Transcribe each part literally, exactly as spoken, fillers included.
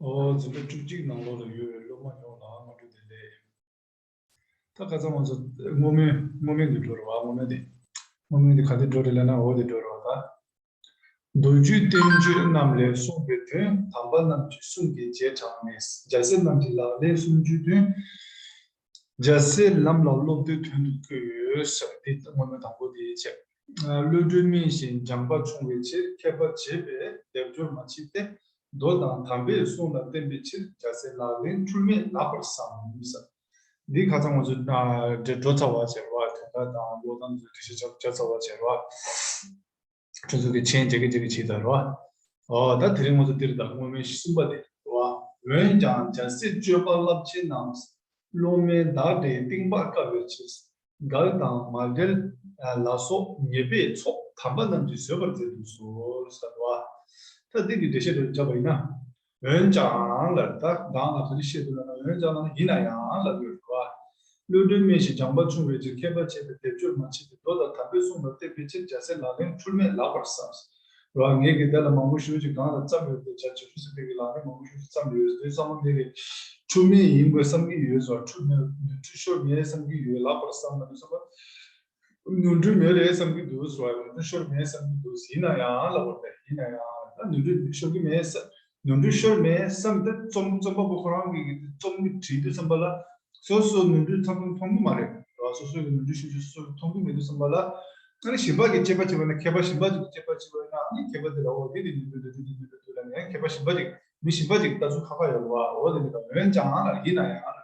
ཨོ་འཛིན་གྲྭ་བཅུ་གཅིག་ནང་ལོགས་ལ་ཡོད་པའི་སློབ་མ་ཡོངས་ལ་སྔ་དྲོ་བདེ་ལེགས། ད་ཁ་སང་ང་ཚོ་བསྔོ་སྨོན་བསྔོ་སྨོན་འདི་འགྲོ་རེད་བ། བསྔོ་སྨོན་འདི་བསྔོ་སྨོན་འདི་ག་འདི་འགྲོ་རེད་ལབ་ན་འོ་འདི་འགྲོ་རེད་བ། ད་མདོ་རྒྱུད་བསྟན་བཅོས་རྣམས་ལས་གསུངས་པའི་དོན། དམ་པ་རྣམས་ཀྱི་གསུང་གིས་རྗེས་དྲངས་ནས། རྒྱལ་སྲས་རྣམས་ཀྱི་ལག་ལེན་སུམ་ཅུའི་དོན། རྒྱལ་སྲས་ལམ་ལ་སློབ་དེ་དོན་དུ་བཀོད་ཡོད་ཟེར། འདི་བསྔོ་སྨོན་དང་པོ་འདི་བྱས། བློ་གྲོས་སྨིན་ཞིང་སྦྱངས་པ་ཆུང་བའི་ཕྱིར། མཁས་པ་བྱེད་པས་སྡེབ་སྦྱོར་མ་མཆིས་ཏེ། མདོ་དང་དམ་པའི་གསུང་ལ་བརྟེན་པའི་ཕྱིར། རྒྱལ་སྲས་ལག་ལེན་འཁྲུལ་མེད་ལགས་པར་བསམ་ཟེར། འདི་ཁ་སང་ང་ཚོ་འགྲོ་ཚར་བ་བྱས་རེད་བ། དོན་དག་དང་བློ་དང་ཚོ་འགྲེལ་བཤད་བྱ་ཚར་བ་བྱས་རེད་བ། ཁྱོད་ཚོ་གི་མཆན་རྒྱག་གི་རྒྱག་གི་བྱེད་ད་རོ། ཨོ་ད་དེ་རིང་ང་ཚོ་འདིར་ད་བསྔོ་སྨོན་གསུམ་པ་དེ་རོ། འོན་ཀྱང་རྒྱལ་སྲས་སྤྱོད་པ་རླབས་ཆེན་རྣམས། སློབ་མའི་བདག་འདྲའི་གཏིང་དཔག་དཀའ་བའི་ཕྱིར། འགལ་དང་མ་འབྲེལ་ལ་སོགས་ཉེས་པའི་ཚོགས། དམ་པ་རྣམས་ཀྱིས་བཟོད་པར་མཛད་དུ་གསོལ་ཟེར་བ། ད་འདི་གི་འགྲེལ་བཤད་དུ་བྱ་བ་ཡིན་ན། འོན་ཀྱང་ལ་ད་གང་ལ་ག་རེ་བཤད་འདུག་ལབ་ན། འོན་ཀྱང་ལ་ཡིན་ན་ཡང་ལབ་ཡོད་རེད་བ། བློ་གྲོས་སྨིན་ཞིང་སྦྱངས་པ་ཆུང་བའི་ཕྱིར། མཁས་པ་བྱས་པས་སྡེབ་སྦྱོར་མ་མཆིས་ཏེ། མདོ་དང་དམ་པའི་གསུང་ལ་བརྟེན་པའི་ཕྱིར། རྒྱལ་སྲས་ལག་ལེན་འཁྲུལ་མེད་ལགས་པར་བསམ། རོ། ངས་ཀྱི་དེ་ལ་མང་པོ་ཞུ་ཅིག་གང་ལ་བརྩམས་ཡོད་དེ། བྱ་བྱ་ཆུ་སྲིད་པའི་གི་ལག་ལེན་མང་པོ་ཞུ་ཅིག་བརྩམས་ཡོད་དེ། བསམ་བློ་ངས་ཀྱི་འཁྲུལ་མེད་ཡིན་དགོས་བསམ་གྱི་ཡོད་ཟེར། འཁྲུལ་མེད་ནོར་འཁྲུལ་ཤོར་མེད་བསམ་གྱི་ཡོད། ལགས་པར་བསམ་ལ་དུ་བསམ་པ། ནོར་འཁྲུལ་མེད་རེད་བསམ་གྱི་འདུག་ཟེར་བ། ནོར་འཁྲུལ་ཤོར་མེད་བསམ་གྱི་འདུག་ཡིན་ན་ཡང་ལབ་པ་རེད། ཡིན་ན་ཡང་ད་ནོར་འཁྲུལ་ཤོར་གྱི་མེད་ས། ནོར་འཁྲུལ་ཤོར་མེད་བསམ་སྟེ་རྩོམ་རྩོམ་པ་པོ་ཁོ་རང་གིས་རྩོམ་གྱི་བྲིས་དུས་ཙམ་པ་ལ། སོ་སོ་ནོར་འཁྲུལ་ཚང་ཚང་མཐོང་གི་མ་རེད་ར། སོ་སོ་གི་ནོར་འཁྲུལ་ཤོར་རྒྱུ་སོ་སོ་མཐོང་གི་མེད་དུས་ཙམ་པ་ལ། ཨ་ནི་གཞན་པ་གིས་དཔྱད་པ་བྱས་པ་ན། མཁས་པ་གཞན་པ་ཅིག་གིས་དཔྱད་པ་བྱས་པ་ན། ཨ་ནི་མཁས་པ་དེ་ལ་འོ་དེ་དེ་ནོར་འཁྲུལ་འདུག་དེ་དེ་ནོར་འཁྲུལ་འདུག་ལབ་ནས། མཁས་པ་གཞན་པ་ཅིག་མི་གཞན་པ་ཅིག་ལྟ་ཚུལ་ཁ་ཁ་ཡོད་རེད་བ། འོ་དེ་འདྲ་འོན་ཀྱང་ལ་ཡིན་ན་ཡང་ལ།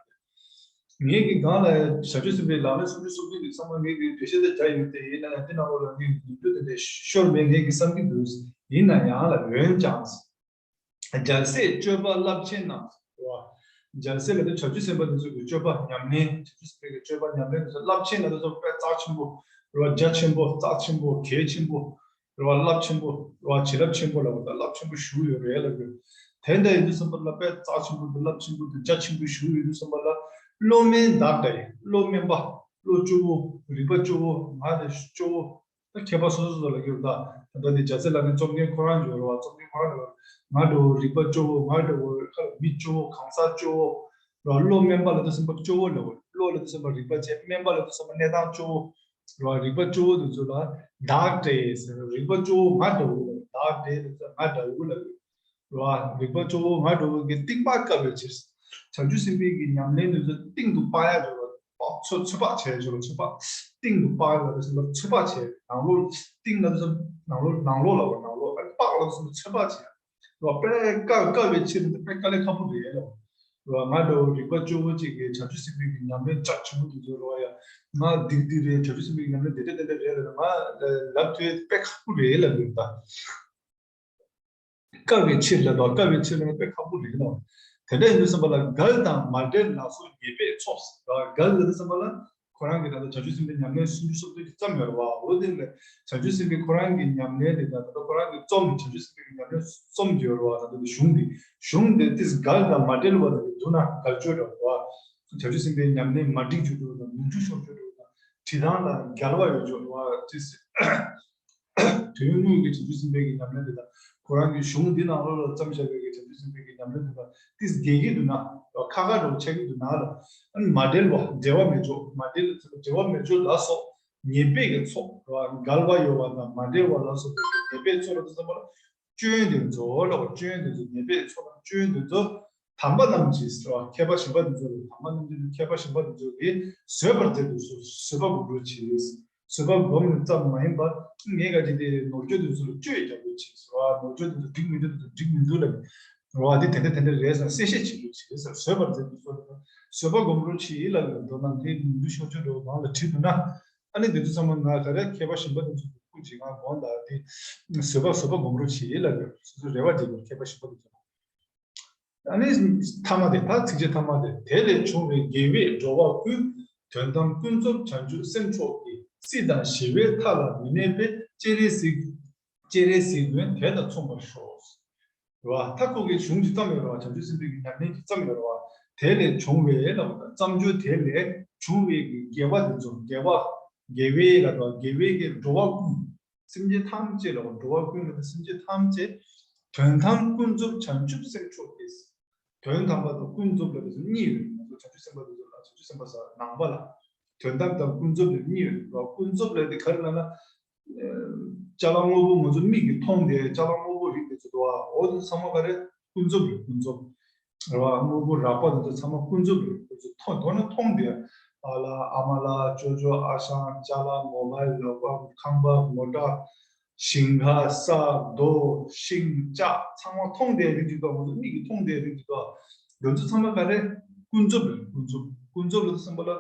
ངས་ཀྱི་གང་ལ་བྱ་སྤྱོད་ཟིན་པའི་ལག་ལེན་སུམ་ཅུ་སོ་བདུན་གྱི་ཚང་མ་ངས་ཀྱི་འགྲེལ་བཤད་དེ་བརྒྱབ་ཡོད་དེ། ཡིན་ན་ཡང་དེ་ནང་ལོགས་ལ་ངས་ཀྱི་ནོར་འཁྲུལ་དེ་འདྲ་ཤོར་མེད་ངས་ཀྱི་བསམ་གྱི་འདུག་ཡིན་ན་ཡང་ལ། འོན་ཀྱང་རྒྱལ་སྲས་སྤྱོད་པ་རླབས་ཆེན་རྣམས་རོ། རྒྱལ་སྲས་ལ་དེ་བྱ་སྤྱོད་ཟིན་པ་དེ་ཚོ་གི་སྤྱོད་པ་ཉམས་ལེན། བྱ་སྤྱོད་ཟིན་པའི་གི་སྤྱོད་པ་ཉམས་ལེན་དེ་ཚོ་རླབས་ཆེན་ལ་དེ་ཚོ་དཔེ་རྩ་ཆེན་པོ་རོ། རྒྱ་ཆེན་པོ། རྩ་ཆེན་པོ། གལ་ཆེན་པོ། རེད་བ། རླབས་ཆེན་པོ་རེད་བ། བྱིན་རླབས་ཆེན་པོ་ལ་བ་དང་རླབས་ཆེན་པོ་ཞུ་ཡོད་རེད་ལབ་ཡོད། དེ་འདྲ་ཡིན་དུས་ཙམ་པ་ལ་དཔེ་རྩ་ཆེན་པོ་དང་རླབས་ཆེན་པོ་དང་རྒྱ་ཆེན་པོ་ཞུ་ཡོད་དུས་ཙམ་པ་ལ། བློ་དམན་བདག་འདྲ་ཡིན། བློ་དམན་པ། བློ་སྐྱོ་བོ། རིག་པ་སྐྱོ་བོ། ང་དེ་སྐྱོ་བོ། ད་མཁས་པ་སོ་སོ་སོ་ལ་ཡོད་ད། ད་ལྟ་དེ་རྒྱལ་སྲས་ལག་ལེན་རྩོམ་མཁན་ཁོ་རང་ཡོད་རེད་བ། རྩོམ་མཁན་ཁོ་རང་ཡོད་རེད། ང་འདྲ་བོ་རིག་པ་སྐྱོ་བོ། ང་འདྲ་བོ་ཁ་ལ་མི་སྐྱོ་བོ། གང་ཟག་སྐྱོ་བོ། ར་བློ་དམན་པ་ལ་དུ་སེམས་པ་སྐྱོ་བོ་ལ་བ། བློ་ལ་དུ་སེམས་པ་རིག་པ་བྱས། དམན་པ་ལ་དུ་སེམས་པ་གནས་སྟངས་སྐྱོ་བོ། ར་རིག་པ་སྐྱོ་བོ་དེ་ཚོ་ལ་བདག་འདྲ་ཟེར། རིག་པ་སྐྱོ་བོ་ང་འདྲ་བོ་ལ། བདག་འདྲ་ཟེར་ང་འདྲ་བོ་ལ། ར་རིག་པ་སྐྱོ་བོ་ང་འདྲ་བོ་གི་གཏིང་དཔག་དཀའ་བའི་ཕྱིར། བྱང་ཆུབ་སེམས་དཔའི་གི་ཉམས་ལེན་དེ་ཚོ་གཏིང་དུ་དཔག་ཡ་འཇོག་པ། དཔག་ཚོད་ཚོད་དཔག་བྱས་འཇོག་པ། ཚོད་དཔག། གཏིང་དུ་དཔག་ཡ་ལ་དུ་སེམས་པ་ཚོད་དཔག་བྱས། ནང་ལོགས་གཏིང་ལ་དུ་སེམས་ནང་ལོགས་ནང་ལོགས་ལ་བ། ནང་ལོགས། ཨ་ནི་དཔག་ལ་དུ་སེམས་པ་ཚོད་དཔག་བྱས། ར་དཔེ་དཀའ་དཀའ་བའི་ཕྱིར་དེ་དཔེ་དཀའ་ལས་ཁག་པོ་རེད་ལ། ར་ང་འདྲ་བོ་རིག་པ་སྐྱོ་བོ་གཅིག་གིས་བྱང་ཆུབ་སེམས་དཔའི་གི་ཉམས་ལེན་རྒྱ་ཆེན་པོ་དེ་ཚོ་ར་ཡ། ང་འདི་འདི་རེད། བྱང་ཆུབ་སེམས་དཔའི་གི་ཉམས་ལེན་དེ་འདྲ་དེ་འདྲ་རེད་ལ། ང་ལབ་དུས་དཔེ་ཁག་པོ་རེད་ལབ་ཡོད་ད། དཀའ་བའི་ཕྱིར་ལ་དོ། དཀའ་བའི་ཕྱིར་ལ་དཔེ་ཁག་པོ་རེད་ལ། དེ་འདྲ་ཡིན་དུས་ཙམ་པ་ལ་འགལ་དང་མ་འབྲེལ་ལ་སོགས་ཉེས་པའི་ཚོགས། ར་འགལ་ལ་དུས་ཙམ་པ་ལ། ཁོ་རང་གིས་ད་ལྟ་བྱང་ཆུབ་སེམས་དཔའི་ཉམས་ལེན་སུམ་ཅུ་སོ་བདུན་གྱི་བརྩམས་ཡོད་རེད་བ། འོ་དེ་ལས་བྱང་ཆུབ་སེམས་དཔའི་ཁོ་རང་གི་ཉམས་ལེན་དེ་དང་། ད་ལྟ་ཁོ་རང་གི་རྩོམ་བྱང་ཆུབ་སེམས་དཔའི་གི་ཉམས་ལེན་རྩོམ་གྱི་ཡོད་རེད་བ། ད་ལྟ་དེ་གཞུང་འདི་གཞུང་འདི་ཏིས་འགལ་དང་མ་འབྲེལ་བ་དེ་འདུག་ན་འགལ་བརྗོད་རེད་བ། བྱང་ཆུབ་སེམས་དཔའི་ཉམས་ལེན་མ་འགྲིག་བརྗོད་འགྲོ་དང་། ནོར་འཁྲུལ་ཤོར་བརྗོད་འགྲོ་དང་། བྲིས་ཐངས་དང་འགལ་བ་ཡོད་བརྗོད་རེད་བ། ཏིས། དོན་དངོས་ཀྱི་བྱང་ཆུབ་སེམས་དཔའི་གི་ཉམས་ལེན་དེ་དང་། ཁོ་རང་གི་གཞུང་འདི་ནང་ལོགས་ལ་བརྩམས་བཞག་པའི་གི་བྱང་ཆུབ་སེམས་དཔའི་གི་ཉམས་ལེན་དེ་དང་ཏིས་འགལ་གྱི་འདུག་ན། ཁ་ཁ་འདྲ་བོ་ཆགས་ཀྱི་འདུག་ན་ལ། ཨ་ནི་མ་འབྲེལ་བ། འབྲེལ་བ་མེད་ཕྱོགས། མ་འབྲེལ་ལ་འབྲེལ་བ་མེད་ཕྱོགས་ལ་སོགས་ཉེས་པའི་གི་ཚོགས་རེད་བ། འགལ་བ་ཡོད་པ་དང་མ་འབྲེལ་བ་ལ་སོགས་པའི་གི་ཉེས་པའི་ཚོགས་ལ་དུ་བསམ་པ་ལ། སྐྱོན་དེ་ཚོ་ལ་བ། སྐྱོན་དེ་ཚོ། ཉེས་པའི་ཚོགས་དང་སྐྱོན་དེ་ཚོ། དམ་པ་རྣམས་ཀྱིས་ཟེར་བ། མཁས་པ་གཞན་པ་དེ་ཚོ་ལ། དམ་པ་རྣམས་ཀྱིས། མཁས་པ་གཞན་པ་དེ་ཚོ་གིས་བཟོད་པར་མཛད་དུ་གསོལ། བཟོད་པ་སྒོམ་རོགས་གྱིས། བཟོད་པ་སྒོམ་ཙམ་མ་ཡིན་པར་ངས་ག་ཅིག་དེ་ནོར་བཅོས་དེ་ཚོ་ལ་བཅོས་རྒྱག་རོགས་གྱིས་ཟེར་བ། ནོར་བཅོས་དེ་ཚོ་འགྲིག་མི་འདུག་དེ་ཚོ་འགྲིག་མི་འདུག་ལབ་རོ་བ། དེ་དེ་འདྲ་དེ་འདྲ་རེད་ཟེར་གསལ་བཤད་བྱེད་རོགས་གྱིས་ཟེར། བཟོད་པར་མཛད་དུ་གསོལ། བཟོད་པ་སྒོམ་རོགས་གྱིས་ལབ་ཡོད། མདོར་ན་དེ་ནོར་འཁྲུལ་ཤོར་བཅུག་འགྲོ་གང་ལ་བྲིས་འདུག་ན། ཨ་ནི་དེ་ཚོ་ཚང་མ་ང་ག་རེ་མཁས་པ་གཞན་པ་དེ་ཚོ་སྐུ་མཁྱེན། ང་དགོངས་དག་དེ་བཟོད་པ་བཟོད་པ་སྒོམ་རོགས་གྱིས་ལབ་ཡོད། སོ་སོ་རེ་བ་བྱེད་དགོས། མཁས་པ་གཞན་པ་དེ་ཚོ། ཨ་ནི་ཐ་མ་དེ། ད་ཚིགས་བཅད་ཐ་མ་དེ། དེ་ལས་བྱུང་བའི་དགེ་བས་འགྲོ་བ་ཀུན། དོན་དམ་ཀུན་རྫོབ་བྱང་ཆུབ་སེམས་མཆོག་གི། སྲིད་དང་ཞི་བའི་མཐའ་ལ་མི་གནས་པས། སྤྱན་རས་གཟིགས། སྤྱན་རས་གཟིགས་མགོན་དེ་དང་མཚུངས་པར་ཤོག་རེད་བ། ད་ཁོ་གིས་གཞུང་ཅིག་བརྩམས་ཡོད་རེད་བ། བྱང་ཆུབ་སེམས་དཔའི་གི་ཉམས་ལེན་ཅིག་བརྩམས་ཡོད་རེད་བ། དེ་ལས་བྱུང་བའི་ལ་བ། བརྩམས་ཆོས་དེ་ལས་བྱུང་བའི་གི་དགེ་བ་དེ་ཚོ། དགེ་བ། དགེ་བའི་ལ་བ། དགེ་བའི་གི་འགྲོ་བ་ཀུན། སེམས་ཅན་ཐམས་ཅད་ལ་བ། འགྲོ་བ་ཀུན་ལ་སེམས་ཅན་ཐམས་ཅད། དོན་དམ་ཀུན་རྫོབ་བྱང་ཆུབ་སེམས་མཆོག་གི། དོན་དམ་པ་དང་ཀུན་རྫོབ་ལབ་པ་ཟེར་གཉིས་ཡོད། ང་ཚོ་བྱང་ཆུབ་སེམས་དཔའ་དེ་ཚོ་ལ་བྱང་ཆུབ་སེམས་དཔའ་ཟེར་ནང་པ་ལ་དོན་དམ་དང་ཀུན་རྫོབ་ལབ་གཉིས་ཡོད་རེད་བ། ཀུན་རྫོབ་ལབ་དེ་ག་རེ་ལབ་ན། ཅ་ལག་དངོས་པོ་ང་ཚོ་མིག་གིས་མཐོང་དེ་ཅ་ལག་དངོས་པོ་རིགས་དེ་ཚོ་འདུག་བ། འོ་དེ་ཚང་མ་ག་རེ། ཀུན་རྫོབ་རེད། ཀུན་རྫོབ་རེད་བ། དངོས་པོ་རགས་པ་དེ་ཚོ་ཚང་མ་ཀུན་རྫོབ་རེད། ཀུན་རྫོབ་མཐོང་མདོར་ན་མཐོང་དེ། པཱ་ལགས་ཨ་མ་ལགས་ཅོ་ཅོ་ཨ་ཞང་ཅ་ལག་མོ་བཱ་ཡལ་ལག་པ་ཁང་པ་མོ་ཊ། ཞིང་ཁ་ས་རྡོ་ཤིང་ལྕགས་ཚང་མ་མཐོང་དེ་རིགས་ཅིག་འདུག་ང་ཚོ་མིག་གིས་མཐོང་དེ་རིགས་ཅིག་འདུག་དེ་ཚོ་ཚང་མ་ག་རེ། ཀུན་རྫོབ་རེད། ཀུན་རྫོབ། ཀུན་རྫོབ་ལ་སེམས་པ་ལ།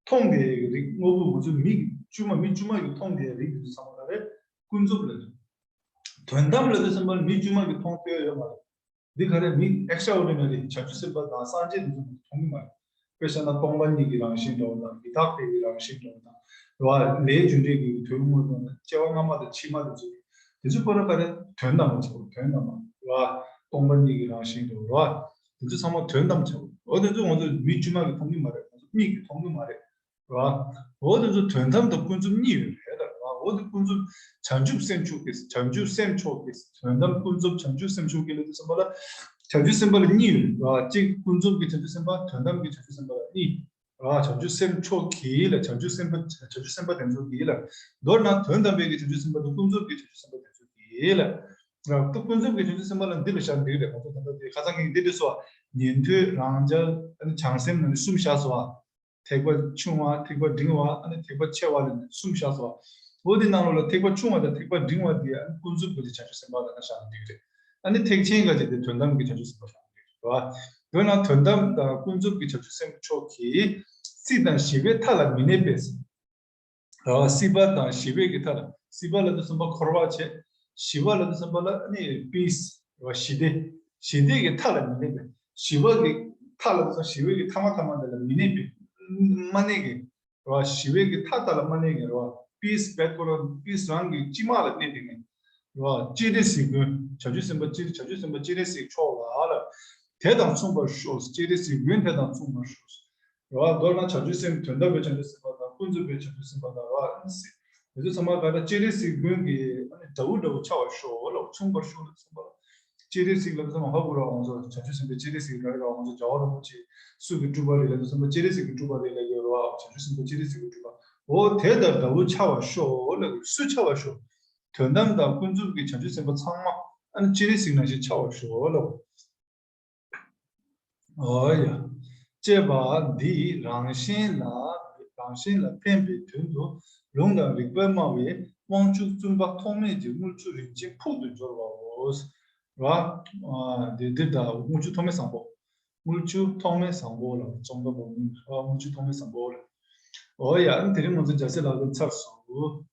མཐོང་དེ་རིགས་དངོས་པོ་ང་ཚོ་མིག་གིས་དཀྱུས་མ་མིག་དཀྱུས་མ་གིས་མཐོང་དེ་རིགས་དེ་ཚོ་ཚང་མ་ག་རེ། ཀུན་རྫོབ་ལ། དོན་དམ་ལ་དེ་སེམས་པ་ལ་མིག་དཀྱུས་མ་གིས་མཐོང་ཐུབ་ཡ་ཡོད་མ་རེད། འདི་ག་རེ་མིག་ཨེག་སི་ཊ་ཨོར་ཌི་ནེ་རི་བྱང་ཆུབ་སེམས་དཔའ་དང་སངས་རྒྱས་དེ་ཚོ་མཐོང་གི་མ་རེད། དཔེ་བཞག་ན་སྟོང་པ་ཉིད་ཀྱི་རང་བཞིན་འདྲ་བོ་དང་མི་རྟག་པའི་རང་བཞིན་འདྲ་བོ་དང་། རེད་བ། ལས་རྒྱུ་འབྲས་ཀྱི་དོན་དངོས་དང་སྐྱེ་བ་སྔ་མ་དང་ཕྱི་མ་དེ་ཚོ། དེ་ཚོ་ཁོ་རང་ག་རེ། དོན་དམ་པ་ཆགས། དོན་དམ་པ་རེད་བ། སྟོང་པ་ཉིད་ཀྱི་རང་བཞིན་འདྲ་བོ་རེད་བ། དེ་ཚོ་ཚང་མ་དོན་དམ་ཆགས། འོ་དེ་ཚོ་ང་ཚོ་མིག་དཀྱུས་མ་གིས་མཐོང་གི་མ་རེད། ང་ཚོ་མིག་གིས་མཐོང་གི་མ་རེད། རེད་བ། འོ་དེ་ཚོ་དོན་དམ་དང་ཀུན་རྫོབ་གཉིས་ཡོད་རེད་ད། རེད་བ། འོ་དེ་ཀུན་རྫོབ་བྱང་ཆུབ་སེམས་མཆོག་གི། བྱང་ཆུབ་སེམས་མཆོག་གི། དོན་དམ་ཀུན་རྫོབ་བྱང་ཆུབ་སེམས་མཆོག་གི་ལ་དེ་སེམས་པ་ལ། བྱང་ཆུབ་སེམས་དཔའ་ལ་གཉིས་ཡོད་རེད་བ། གཅིག་ཀུན་རྫོབ་ཀྱི་བྱང་ཆུབ་སེམས་དཔའ། དོན་དམ་གྱི་བྱང་ཆུབ་སེམས་དཔའ་ལ་གཉིས། རེད་བ། བྱང་ཆུབ་སེམས་མཆོག་གི་ལ། བྱང་ཆུབ་སེམས་དཔའ། བྱང་ཆུབ་སེམས་དཔའ་དེ་ཚོ་གི་ལ། མདོར་ན་དོན་དམ་པའི་གི་བྱང་ཆུབ་སེམས་དཔའ་དང་ཀུན་རྫོབ་ཀྱི་བྱང་ཆུབ་སེམས་དཔའ་དེ་ཚོ་གི་ལ། རེད་བ། ཀུན་རྫོབ་ཀྱི་བྱང་ཆུབ་སེམས་དཔའ་ལ་འདི་ལ་བཞག་འདི་རེད། ང་ཚོ་ད་ལྟ་དེ་ཁ་སང་གི་འདི་འདྲ་སོ། ཉན་ཐོས། རང་རྒྱལ། ཨ་ནི་བྱང་སེམས་ལ་ནི་གསུམ་བཞག་སོ། ཐེག་པ་ཆུང་བ། ཐེག་པ་འབྲིང་བ། ཨ་ནི་ཐེག་པ་ཆེ་བ་ལ་ནི་གསུམ་བཞག་སོ། འོ་དེ་ནང་ལོགས་ལ་ཐེག་པ་ཆུང་བ་དང་ཐེག་པ་འབྲིང་བ་དེ་ཨ་ནི་ཀུན་རྫོབ་ཀྱི་བྱང་ཆུབ་སེམས་དཔའ་ལ་ནི་བཞག་ན་འགྲིག་གི་རེད། ཨ་ནི་ཐེག་ཆེན་ག་ཅིག་དེ་དོན་དམ་གྱི་བྱང་ཆུབ་སེམས་དཔའ་བཞག་ན་འགྲིག་གི་རེད་བ། དཔེར་ན་དོན་དམ་དང་ཀུན་རྫོབ་ཀྱི་བྱང་ཆུབ་སེམས་མཆོག་གིས་སྲིད་དང་ཞི་བའི་མཐའ་ལ་མི་གནས་པས། རེད་བ། སྲིད་པ་དང་ཞི་བའི་གི་མཐའ་ལ། སྲིད་པ་ལ་དུ་སེམས་པ་འཁོར་བ་བྱེད། ཞི་བ་ལ་དུ་སེམས་པ་ལ་ནི་པིས། རེད་བ། ཞི་བདེ། ཞི་བདེ་གི་མཐའ་ལ་མི་གནས་པའི། ཞི་བ་གི་མཐའ་ལ་དུ་ཞི་བའི་གི་མཐའ་མ་མཐའ་མ་དེ་ལ་མི་གནས་པའི། མ་གནས་གི། རེད་བ། ཞི་བའི་གི་མཐའ་མཐའ་ལ་མ་གནས་གི། རེད་བ། པིས་བེད་ཁོ་རང་པིས་རང་གི་སྤྱི་དམངས་ལ་གནས་ཏེ་ནི། རེད་བ། སྤྱན་རས་གཟིགས་མགོན། བྱང་ཆུབ་སེམས་དཔའ་སྤྱན། བྱང་ཆུབ་སེམས་དཔའ་སྤྱན་རས་གཟིགས་མཆོག་ལ་ལ། དེ་དང་མཚུངས་པར་ཤོག། སྤྱན་རས་གཟིགས་མགོན་དེ་དང་མཚུངས་པར་ཤོག། རེད་བ། མདོར་ན་བྱང་ཆུབ་སེམས། དོན་དམ་པའི་བྱང་ཆུབ་སེམས་དཔའ་དང་ཀུན་རྫོབ་པའི་བྱང་ཆུབ་སེམས་དཔའ་དང་། རེད་བ། དེ་ཚོ་ཚང་མ་ག་ད་སྤྱན་རས་གཟིགས་མགོན་གྱི་ཨ་ནི་འདྲ་བོ་འདྲ་བོ་ཆགས་པར་ཤོག་ལ། མཚུངས་པར་ཤོག་ལ་མཚུངས་པར། སྤྱན་རས་གཟིགས་ལ་ཚང་མ་ཧ་གོ་ར། ང་ཚོ་བྱང་ཆུབ་སེམས་དཔའ་སྤྱན་རས་གཟིགས་ར་ར། ང་ཚོ་རྒྱལ་བ་རིན་པོ་ཆེ་སུ་གི་སྤྲུལ་པ་རེད་ལ་དུ་སེམས་དཔའ་སྤྱན་རས་གཟིགས་ཀྱི་སྤྲུལ་པ་རེད་ལ་ཡོད་ར། བྱང་ཆུབ་སེམས་དཔའ་སྤྱན་རས་གཟིགས་ཀྱི་སྤྲུལ་པ། འོ་དེ་དང་འདྲ་བོ་ཆགས་པར་ཤོག་ལ། སུ་ཆགས་པར་ཤོག། དོན་དམ་དང་ཀུན་རྫོབ་ཀྱི་བྱང་ཆུབ་སེམས་དཔའ་ཚང་མ་ཨ་ནི་སྤྱན་རས་གཟིགས་ནང་བཞིན་ཆགས་པར་ཤོག་ལ། འོ་ཡ། ཅེས་པ་འདིས་རང་གཞན་ལ། རང་གཞན་ལ་ཕན་པའི་དོན་དུ་ལུང་དང་རིགས་པས་སྨྲ་བའི་དབང་ཕྱུག་བཙུན་པ་ཐོགས་མེད་ཀྱི་དངུལ་ཆུ་རིན་ཆེན་ཕུག་ཏུ་སྦྱོར་བའོ། ར། འདི་འདི་ད་དངུལ་ཆུ་ཐོགས་མེད་བཟང་པོ། དངུལ་ཆུ་ཐོགས་མེད་བཟང་པོ་ལ་ཙོང་ཁ་པ་མིན། ར། དངུལ་ཆུ་ཐོགས་མེད་བཟང་པོ་ལ། འོ་ཡ། དེ་རིང་ང་ཚོ་རྒྱལ་སྲས་ལག་ལེན་ཚར་སོང་།